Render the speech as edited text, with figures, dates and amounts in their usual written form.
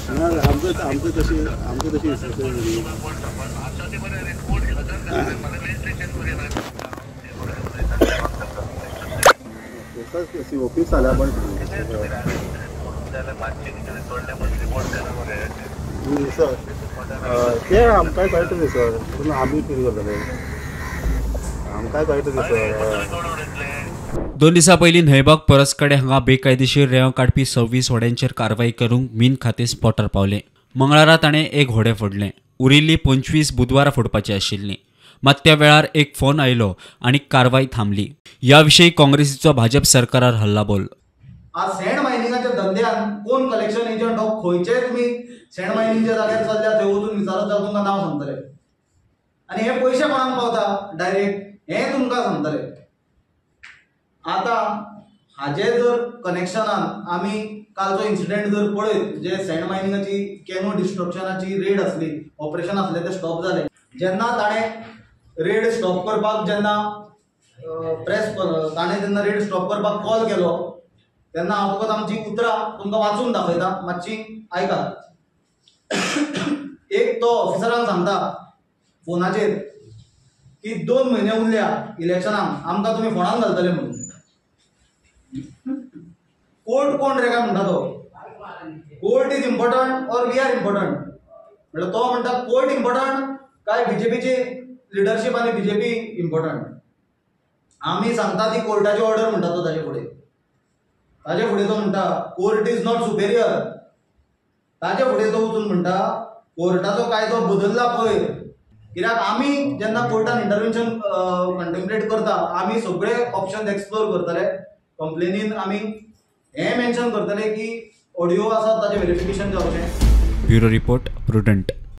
आमकां आमकां तशी आमकां तशी इन्स्ट्रक्शन सीओपी जाल्या पण सर ते आमकांय कळटा न्ही सर, पूण आमी कितें करतले, आमकांय कळटा न्ही सर. 2 दिसां पयलीं न्हंयबाग परसकडे हांगा बेकायदेशीर रेंव काडपी 26 होड्यांचेर कारवाई करूंक मीन खातें स्पॉटार पावलें. मंगळारा ताणें एक होडें फोडलें. उरिल्ली 25 बुधवारा फोडपाची आशिल्ली. मात त्या वेळार एक फोन आयलो आनी कारवाई थांबली. ह्या विशीं काँग्रेसीचो भाजप सरकारार हल्लाबोल. आज सँड मायनिंगाच्या धंद्यान कोण कलेक्शन एजंट हो खंयचे तुमी सँड मायनिंगच्या जाग्यार चल्ल्या थंय वचून विचारत जाल्यार तुमकां नांव सांगतले आनी हे पयशे कोणाक पावता डायरेक्ट हें तुमकां सांगतले. आतां हाजे जर कनेक्शनान आमी कालचो इन्सिडंट जर पळयत, जे सँड मायनिंगाची कॅनो डिस्ट्रक्शनाची रेड आसली, ऑपरेशन आसलें तें स्टॉप जालें. जेन्ना ताणें रेड स्टॉप करपाक जेन्ना प्रेस ताणें जेन्ना रेड स्टॉप करपाक कॉल केलो तेन्ना हांव फकत आमची उतरां तुमकां वाचून दाखयता, मातशी आयकात. एक तो ऑफिसरांक सांगता फोनाचेर की 2 म्हयने उरल्या इलेक्शनाक, आमकां तुमी फोणान घालतले म्हणून. कोर्ट कोण रे काय म्हणटा तो, court is important or we are important. म्हणल्यार तो म्हणटा कोर्ट इम्पॉर्टंट काय बीजेपीची लिडरशीप आनी बीजेपी इम्पॉर्टंट. आमी सांगता ती कोर्टाची ऑर्डर म्हणटा तो. ताजे फुडें ताजे फुडें तो म्हणटा कोर्ट is not Superior. ताजे फुडें तो वचून म्हणटा कोर्टाचो कायदो बदल्ला पळय, कित्याक आमी जेन्ना कोर्टान इंटरवेन्शन कंटेम्पलेट करता आमी सगळे ऑप्शन एक्सप्लोर करतले. कंप्लेनीन आमी हें मेन्शन करतले की ऑडियो आसा ताजें वेरिफिकेशन जावचें. Bureau report, Prudent.